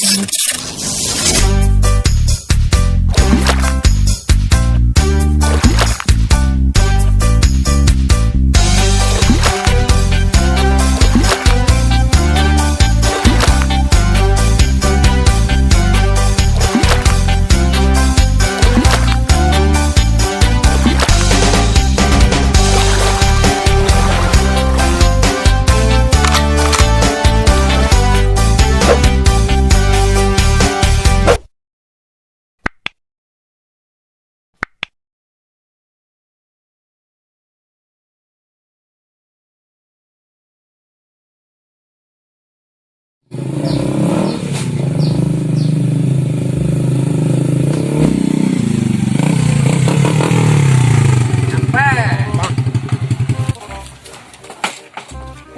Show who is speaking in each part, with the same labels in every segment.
Speaker 1: Nyampe.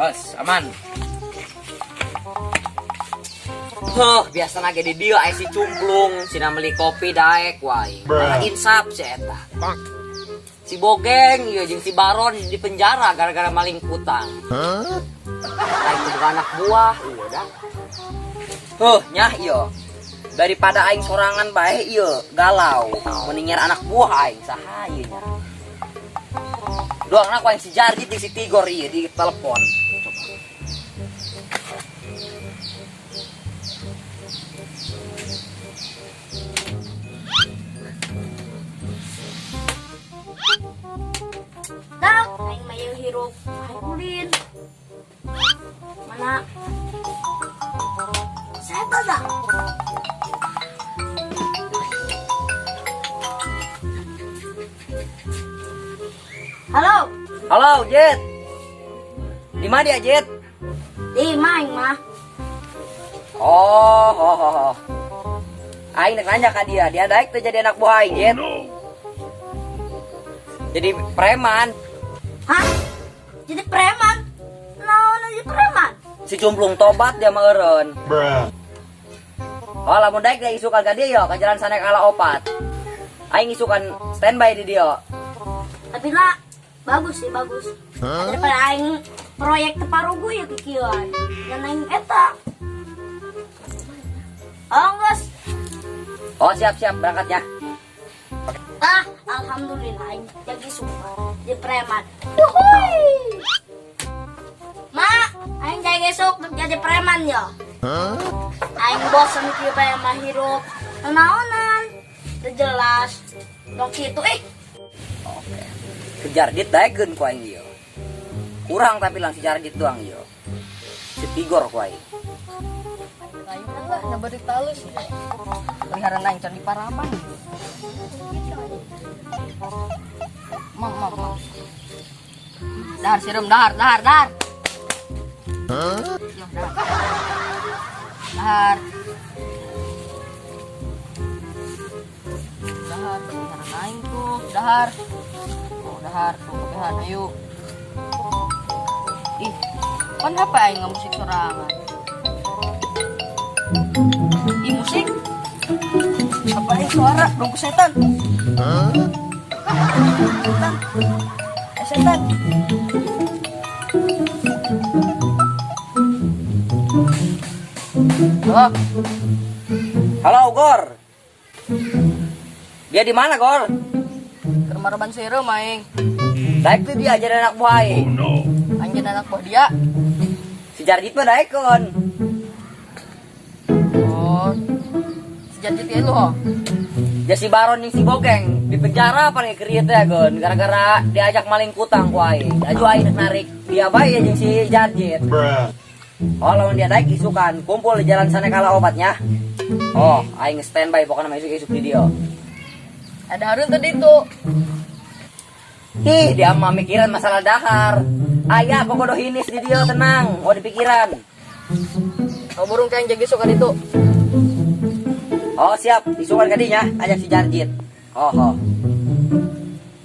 Speaker 1: Bos, aman. Huh, biasa lagi di dia aya si cumplung, sina meuli kopi daek wae. Malah insap si eta. Si Bogeng ieu jeung si Baron di penjara gara-gara maling kutang. Huh? Itu bukan anak buah, iya dah. Huh, nyah ieu. Daripada aing sorangan bae ieu galau, mending nyer anak buah aing saha ieu nya. Doang aku aing si Jarjit jeung si Tigor ieu di telepon. Coba.
Speaker 2: Dak, aing mah ieu hirup, aing ulin. Mana? Saya dak. Halo,
Speaker 1: Halo, Jet. Di mana dia, Jet?
Speaker 2: Di mah aing mah.
Speaker 1: Oh, oh, oh, oh. Aing nek nanya ka dia, dia daek teh jadi anak buah aing, Jet. Jadi preman.
Speaker 2: Hah? Jadi preman? Naon jadi preman?
Speaker 1: Si cumplung tobat dia mah eureun. Oh, lamun daek dia isukan ka dia yo, ka jalan sanek ala opat. Aing isukan standby di dia.
Speaker 2: Tapi lah bagus sih, bagus. Daripada aing proyek teparugu ya kikieuan. Dan aing eta. Oh, geus.
Speaker 1: Oh, siap-siap berangkatnya.
Speaker 2: Ah, alhamdulillah aing jadi suka di preman. Wuhui. Ma, aing jadi esok jadi preman ya. Aing bosen kieu bae mah hirup. Naonan. Teu jelas. Dong kitu ih.
Speaker 1: Oke. Si Jarjit daekeun ku aing ieu. Kurang tapi lang si Jarjit doang ieu. Si Tigor ku aing.
Speaker 3: Aing kan lah nabari talus ya. Pelihara aing can di paraban. Mam, mam, mam. Dahar sirum, dahar, dahar, dahar. Yo, dahar. Dahar. Dahar, pelihara aing tuh, dahar. Oh, dahar, tuh kabehan ayo. Ih, pan HP aing ngamusik sorangan. Ih, musik. Apa ini suara dongku setan? Setan. Eh, setan. Halo,
Speaker 1: Halo, Gor. Dia di mana, Gor?
Speaker 3: ke rumah reban sireum aing.
Speaker 1: Daek tuh dia jadi anak buah aing.
Speaker 3: Anjeun anak buah dia.
Speaker 1: Si Jarjit mah daekeun.
Speaker 3: Oh. Si Jarjit ieu lu ho.
Speaker 1: Ya si Baron yang si Bogeng di penjara paling krieu teh gon gara-gara diajak maling kutang ku aing. Aju aing nek narik dia bae jeung si Jarjit. Oh, lamun dia daek isukan kumpul di jalan sana kalah obatnya. Oh, aing standby pokoknya mah isuk-isuk di dia.
Speaker 3: Ada Harun tadi tuh.
Speaker 1: Ih, dia mah mikiran masalah dahar. Ayah bogodo hinis di dia tenang, oh di pikiran.
Speaker 3: Oh, burung kayak jaga isukan itu.
Speaker 1: Oh, siap, isukan kadinya ajak si Jarjit. Oh, oh.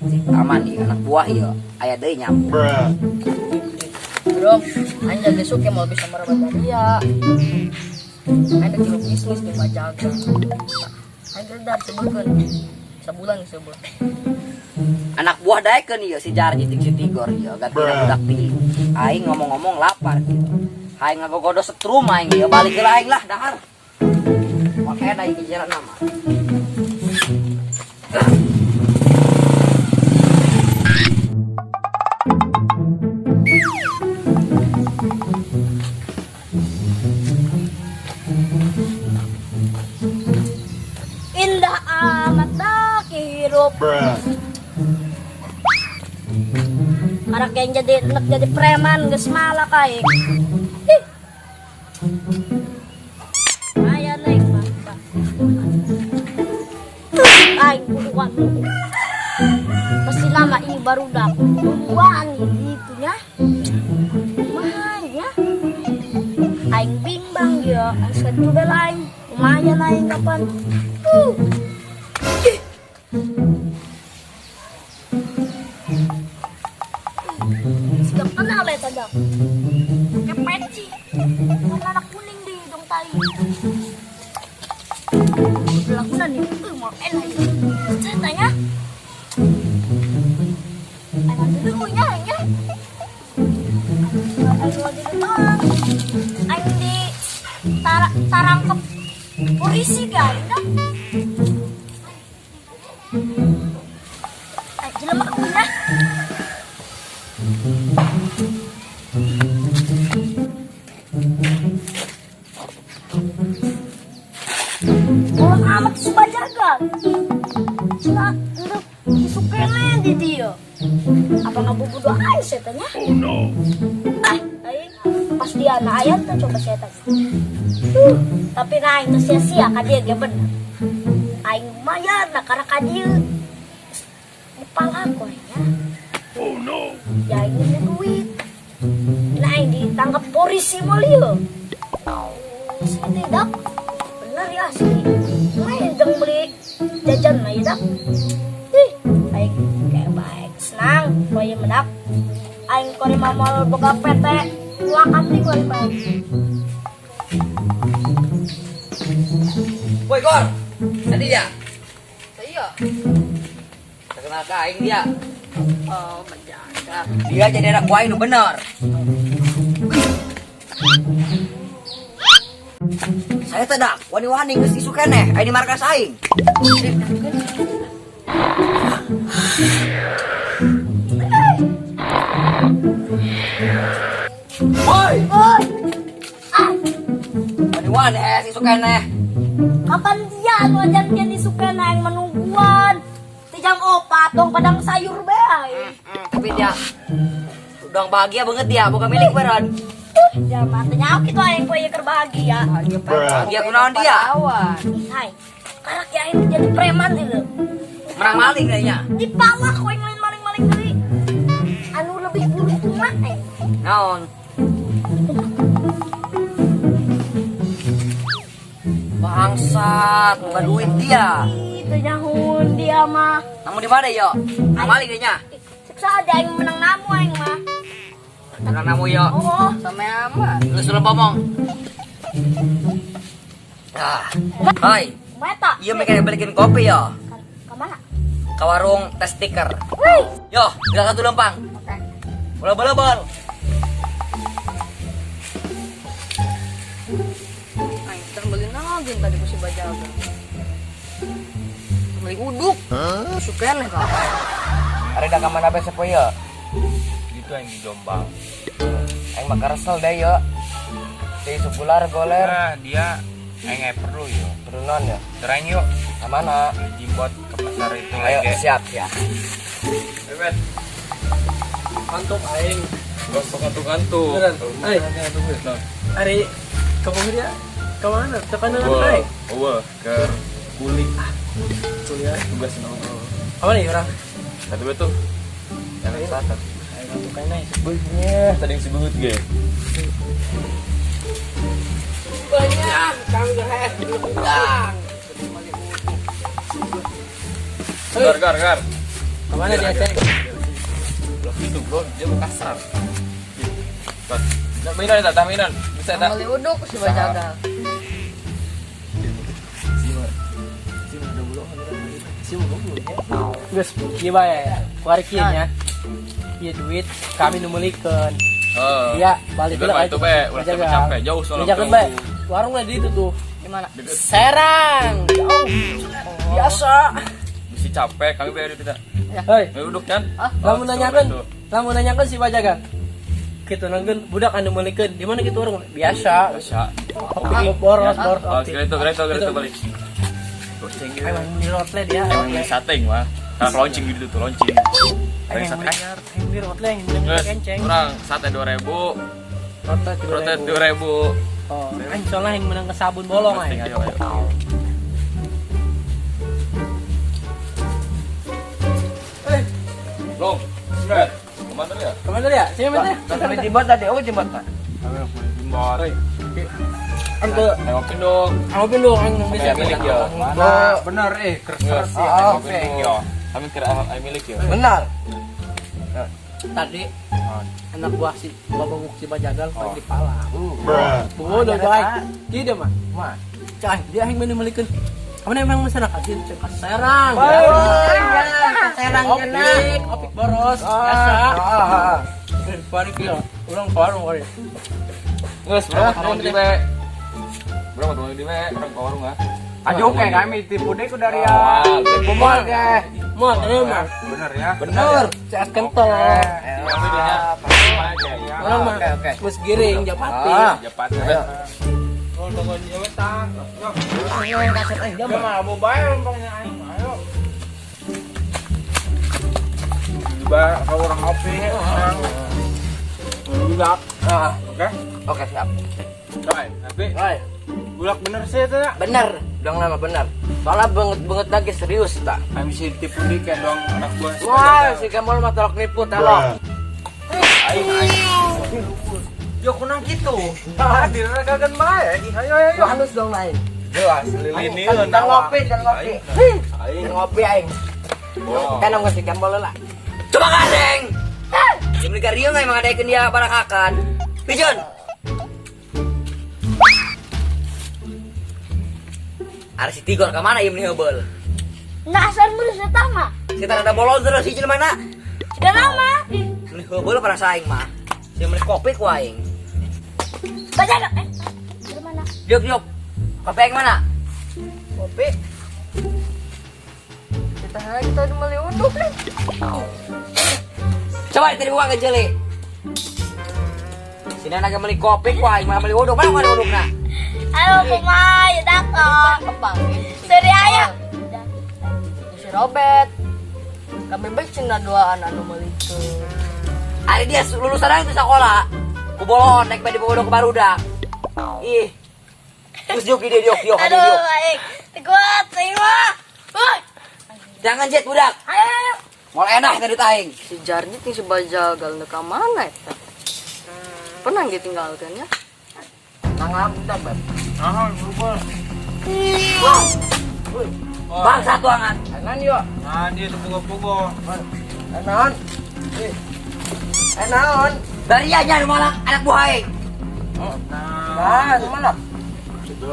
Speaker 1: Si aman nih anak buah ieu. Aya deui nyambung.
Speaker 3: Bro, aing jaga esuk ya mau bisa merebat dia. Aing ada kilo bisnis di Majaga. Aing gedar sebulan. Sebulan sebulan.
Speaker 1: Anak buah daekeun ieu si Jarjit jeung si Tigor ieu gantina budak tilu. Aing ngomong-ngomong lapar kieu. Aing ngagogodo setrum aing ieu balik heula aing lah dahar. Head aing kejaran nama.
Speaker 2: Indah amat dah hirup. Karak yang jadi enak jadi preman geus malak aing. Ih. Aya naik bangsa. Aing buruan. Pasti lama ini baru buruan gitu nya. Lumayan ya. Aing bimbang ya, aing juga lain. Lumayan aing kapan. Ih. Siga kenal ya tadi. Pakai peci. Warna kuning di hidung tai. Lagunan nih, mau enak. Ceritanya. Ayo dulu ya, ya. Ayo dulu. Ayo di tarangkep polisi guys, dah. Ayo jelema aku lah. Orang amat subajaga. Cina untuk isukene di dia. Apa ngabubudu aja setannya? Oh no. Ah, aing pas dia anak ayam tuh coba setan. Tapi nah itu sia-sia ka dia ge bener. Aing lumayan lah karena ka dia kepala aku aingnya. Oh no. Ya ini duit. Nah aing ditangkap polisi moal. Tidak bener ya sih. Lumayan jeng beli jajan mah ya dak. Ih, aing kayak baik senang koyo medak. Aing kori mamol boga PT wakan di kori baik.
Speaker 1: Woi Gor, tadi ya?
Speaker 3: Iya.
Speaker 1: Terkenal ka aing dia.
Speaker 3: Oh, menjaga.
Speaker 1: Dia jadi anak gua nu bener. Saya tidak wani-wani geus isu keneh aya di markas aing. Woi,
Speaker 2: Woi. Ah,
Speaker 1: wani-wani isu keneh.
Speaker 2: kapan dia anu ajan dia disukena yang menungguan. Di jam 4 dong padang sayur bae aing.
Speaker 1: Tapi dia udah bahagia banget dia, bukan milik beran.
Speaker 2: Ya matanya aku itu aing poe keur bahagia.
Speaker 1: Bahagia kunaon dia?
Speaker 3: Awan.
Speaker 2: Hai, karak ya aing jadi preman gitu.
Speaker 1: Menang maling kayaknya.
Speaker 2: Di palak kowe ngelain maling-maling deui. Anu lebih beruntung mah eh.
Speaker 1: Naon? Bangsat, bukan duit dia.
Speaker 2: Itu nyahun dia mah.
Speaker 1: Namun di mana yo? Menang maling kayaknya.
Speaker 2: Siksa ada yang menang namu aing mah.
Speaker 1: Menang namu yo.
Speaker 2: Oh,
Speaker 3: Sama amat.
Speaker 1: Lu suruh ngomong. Ah. Hai,
Speaker 2: meta.
Speaker 1: iya mereka belikin kopi yo.
Speaker 2: Ke mana?
Speaker 1: Ke warung tes stiker.
Speaker 2: Wih,
Speaker 1: Yo, gerak satu lempang.
Speaker 3: Oke.
Speaker 1: Bola bola bol.
Speaker 3: Aing terbeli nagin tadi ku si Bajaga. Beli uduk. Sukene ka.
Speaker 4: Ari dah kamana bae sapoe ye?
Speaker 5: Gitu yang di Jombang.
Speaker 4: Aing mah karesel deh ye. Teh sebular goler.
Speaker 5: Nah, dia aing aya perlu yo.
Speaker 4: Perlu non ya?
Speaker 5: Terang yuk.
Speaker 4: Ka mana?
Speaker 5: Jimbot ke pasar itu
Speaker 4: Ayo
Speaker 5: lagi.
Speaker 4: siap siap.
Speaker 5: Bebet.
Speaker 6: Ngantuk aing.
Speaker 5: Gosok ngantuk-ngantuk.
Speaker 6: Beneran. Ai. Ari kamu dia ke mana? Tekanan aing.
Speaker 5: Eueuh, ke kulik
Speaker 6: Kuliah.
Speaker 5: tugas nongkrong.
Speaker 6: Apa nih orang?
Speaker 5: Satu betul. Yang selatan.
Speaker 6: Aing ngantuk aing naik.
Speaker 5: Beuhnya, tadi yang sebut ge.
Speaker 1: Banyak, kang gehes, udang.
Speaker 5: Gar gar gar.
Speaker 6: Ke mana dia cek?
Speaker 5: Blok itu bro, dia mau kasar. Nah, mainan tak, mainan. Bisa tak?
Speaker 3: Beli uduk ku si Bajaga.
Speaker 6: Geus kieu bae. Kuari kieu nya. Ieu duit kami nu meulikeun.
Speaker 5: Heeh.
Speaker 6: Iya, balik
Speaker 5: Udah,
Speaker 6: heula
Speaker 5: itu bae, ulah capek-capek, jauh soalnya.
Speaker 6: Jaga bae. Warungnya di itu tuh.
Speaker 3: Di mana?
Speaker 5: Deket.
Speaker 6: Serang. Jauh. Biasa.
Speaker 5: Mesti capek, kami bayar kita.
Speaker 6: Hei,
Speaker 5: Ayo duduk kan?
Speaker 6: lamun nanyakeun,
Speaker 5: Tuh.
Speaker 6: lamun nanyakeun si Bajaga. Kitu nangkeun budak anu meulikeun. Di mana kitu orang? Biasa.
Speaker 5: Biasa.
Speaker 6: Kopi boros, boros.
Speaker 5: Oh, sekali itu, sekali itu balik. Goceng gitu.
Speaker 6: Emang beli rotle dia.
Speaker 5: Emang beli sate mah. Nah, launching gitu tuh, launching.
Speaker 6: Aing
Speaker 5: Sate
Speaker 6: beli
Speaker 5: anyar.
Speaker 6: aing beli rotle yang beli
Speaker 5: Geus,
Speaker 6: kenceng.
Speaker 5: kurang sate 2000,
Speaker 6: Rotle
Speaker 5: rote
Speaker 6: 2000.
Speaker 5: 2000.
Speaker 6: Oh, aing soalnya yang menang ke sabun bolong aing.
Speaker 5: Ayo, ayo.
Speaker 6: Eh,
Speaker 5: Long. Bener. Kemana ya?
Speaker 6: kemana ya? Sini mana?
Speaker 4: Beli jembatan tadi, oh jembatan.
Speaker 6: Angke,
Speaker 5: Nengokin dong.
Speaker 6: angopin dong aing nang bisa.
Speaker 5: Kami milik ya.
Speaker 7: Mana bener keres sih
Speaker 4: Ah,
Speaker 7: kopi yo.
Speaker 5: Kami kira kami milik ya.
Speaker 4: Benar.
Speaker 6: Tadi anak buah si bababuk si Bajagal oh. Di pala. Bodoh aing. Tidak mah.
Speaker 4: Mah.
Speaker 6: Cai, dia aing bener melikeun. Kamu emang masyarakat dia cek ka Serang.
Speaker 4: Ya, Serang
Speaker 6: Opik, opik boros, biasa. Eh, balik ya. Urang ke warung kali.
Speaker 5: Geus, berapa turun di we? Berapa turun di we? Orang ke warung ah.
Speaker 7: Aduh kayak kami tipu deh ku dari ya.
Speaker 5: Moal.
Speaker 7: Tipu moal ke.
Speaker 6: Mau, ini mah.
Speaker 7: Bener ya.
Speaker 6: Bener, CS kental.
Speaker 5: Kami dia.
Speaker 6: Orang mah
Speaker 4: Oke, oke.
Speaker 6: geus giring japati.
Speaker 4: Ah.
Speaker 5: Japat.
Speaker 4: Ayo.
Speaker 7: Oh, tunggu wetang.
Speaker 6: Ayo kaset aing
Speaker 7: Dia
Speaker 6: jam.
Speaker 7: mah mau bayar umpamanya aing. Ayo. Juga kalau orang ngopi. Bulak.
Speaker 4: Ah,
Speaker 7: Oke.
Speaker 4: oke siap.
Speaker 7: Coy, tapi
Speaker 4: Oi,
Speaker 7: bulak bener sih itu ya.
Speaker 4: bener. Dong lama bener. Soalnya banget-banget lagi serius tak.
Speaker 7: Kami sih tipu dikit dong anak buah.
Speaker 4: Wah, si Gembol mah tolok nipu telok.
Speaker 7: Aing aing. Yo kunang gitu. Ah, diragakan bae. Ayo ayo ayo.
Speaker 4: Halus dong lain.
Speaker 7: Jelas lilini
Speaker 4: Jangan ngopi, jangan ngopi. Jangan ngopi aing. Kan nggak si Gembol lah.
Speaker 1: Coba gandeng. Dia menikah Rio nggak emang adaikeun dia barakakan. Pigeon. Ada si Tigor ke mana ieu meuni heubeul?
Speaker 2: Nasar meuli eta mah.
Speaker 1: Sekitar ada bolon terus si jelema mana?
Speaker 2: Sudah lama.
Speaker 1: Meuni heubeul pada saing mah. Si meuli kopi ku aing.
Speaker 2: Bajaga. Eh, dari mana?
Speaker 1: Diuk diuk. Kopi aing mana?
Speaker 3: Kopi. Kita lagi tadi beli uduk nih.
Speaker 1: Coba tadi buka ke jeli. Sini naga beli kopi ku aing malah beli uduk. Mana mana udukna?
Speaker 2: Ayo kumaha ya dak.
Speaker 3: Kepanggil.
Speaker 2: Seri aya.
Speaker 3: Si Robert. Kami baik cina duaan anu meulikeun.
Speaker 1: Ari dia lulusan aja itu sekolah. Ku bolon naik di bodoh ke barudak. Ih. Terus diuk dia diuk diuk
Speaker 2: Aduh,
Speaker 1: diuk.
Speaker 2: aing. Kuat aing mah. Woi,
Speaker 1: Jangan jet budak.
Speaker 2: ayo ayo.
Speaker 1: Mau enak tadi taing.
Speaker 3: Si Jarjit nih si Bajagal nu ka mana eta? Pernah ditinggalkan ya?
Speaker 4: Nang budak, Beb.
Speaker 7: Ah, berubah.
Speaker 1: Bang satu angan.
Speaker 4: Enan yo.
Speaker 7: Nah, dia tuh pugo-pugo.
Speaker 4: Enan. Enaon.
Speaker 1: Dari aja malah anak buah aing.
Speaker 4: Nah, mana?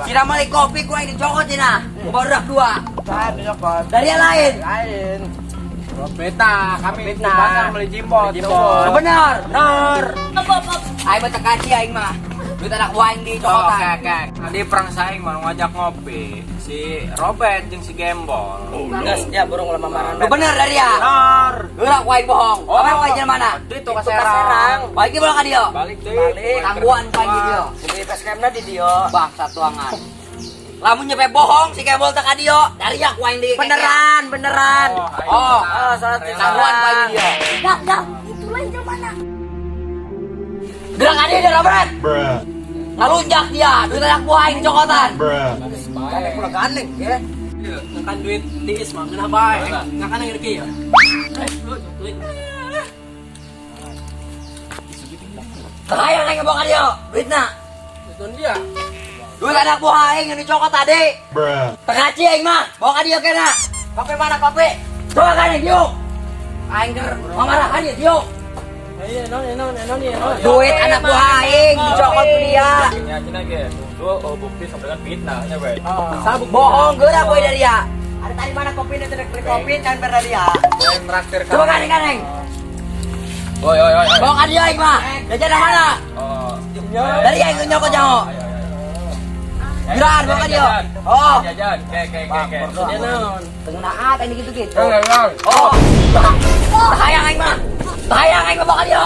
Speaker 1: Sira beli kopi ku aing dicokot cina. Ku barudak dua.
Speaker 4: Nah, dicokot.
Speaker 1: Dari yang lain.
Speaker 4: Lain.
Speaker 7: Beta, kami di
Speaker 4: Fitnah.
Speaker 7: pasar beli jimbot.
Speaker 4: Beli jimbot.
Speaker 1: Bener. Bener.
Speaker 2: Apa apa.
Speaker 1: Aing mah tekaci aing mah. Duit anak buah aing
Speaker 7: Oh,
Speaker 1: dicokotan.
Speaker 7: oke, oke. Tadi perang saing mau ngajak ngopi. Si Robert jeung si Gembol.
Speaker 4: Geus, ya burung lama marah.
Speaker 1: Lu bener dari ya.
Speaker 7: Bener.
Speaker 1: Gerak ku aing bohong.
Speaker 7: Oh.
Speaker 1: Apa ku aing jalan mana?
Speaker 7: Itu
Speaker 4: Itu ka Serang.
Speaker 1: Balik boleh ka dia.
Speaker 7: Balik deh.
Speaker 4: Balik.
Speaker 1: Tangguhan ku aing dia.
Speaker 4: Beli facecamna di dia.
Speaker 1: Bang satu angan. Lamun nyampe bohong si Gembol tak ka dia. Dari ya ku aing di
Speaker 4: Beneran, beneran.
Speaker 1: Oh,
Speaker 4: Oh, salah
Speaker 1: tangguhan ku aing dia.
Speaker 2: Dak dak. Itu lain dari mana?
Speaker 1: Gerak ka dia Robert. Ngalunjak dia, duit anak buah aing dicokotan.
Speaker 4: Gandeng pula gandeng ya.
Speaker 6: Ngakan duit tiis mah geunah bae. Ngakan yang reki ya. Eh, lu duit.
Speaker 1: Terhayang aing bawa ka dia, duitna.
Speaker 6: Nonton dia.
Speaker 1: Duit anak buah aing yang dicokot tadi. Tekaci aing mah, bawa ka dia kena.
Speaker 4: Kopi mana kopi?
Speaker 1: Coba kan diuk. Aing ger mamarahan ya diuk.
Speaker 6: Ayo, non, non, non, non.
Speaker 1: Duit anak buah aing dicokot ku dia.
Speaker 5: Nya cina ge. Tuh oh, bukti sampai dengan fitnah nya we.
Speaker 6: Sabuk
Speaker 1: Bohong geura boy dari dia.
Speaker 4: Ada tadi mana kopi ini tidak beli kopi kan berada dia.
Speaker 7: Yang traktir
Speaker 1: Coba kan kan
Speaker 5: Oi oi oi.
Speaker 1: Bawa ka dia aing mah. Jajan mana?
Speaker 5: Oh.
Speaker 1: Dari aing nyokot jango.
Speaker 5: Ayo ayo.
Speaker 1: Geran bawa dia. Oh.
Speaker 5: Jajan. Ke ke ke ke.
Speaker 6: Dia naon?
Speaker 1: Tengenaan ini gitu-gitu.
Speaker 5: Eh, eh.
Speaker 1: Oh. Hayang aing mah. Hayang aing mah bawa dia.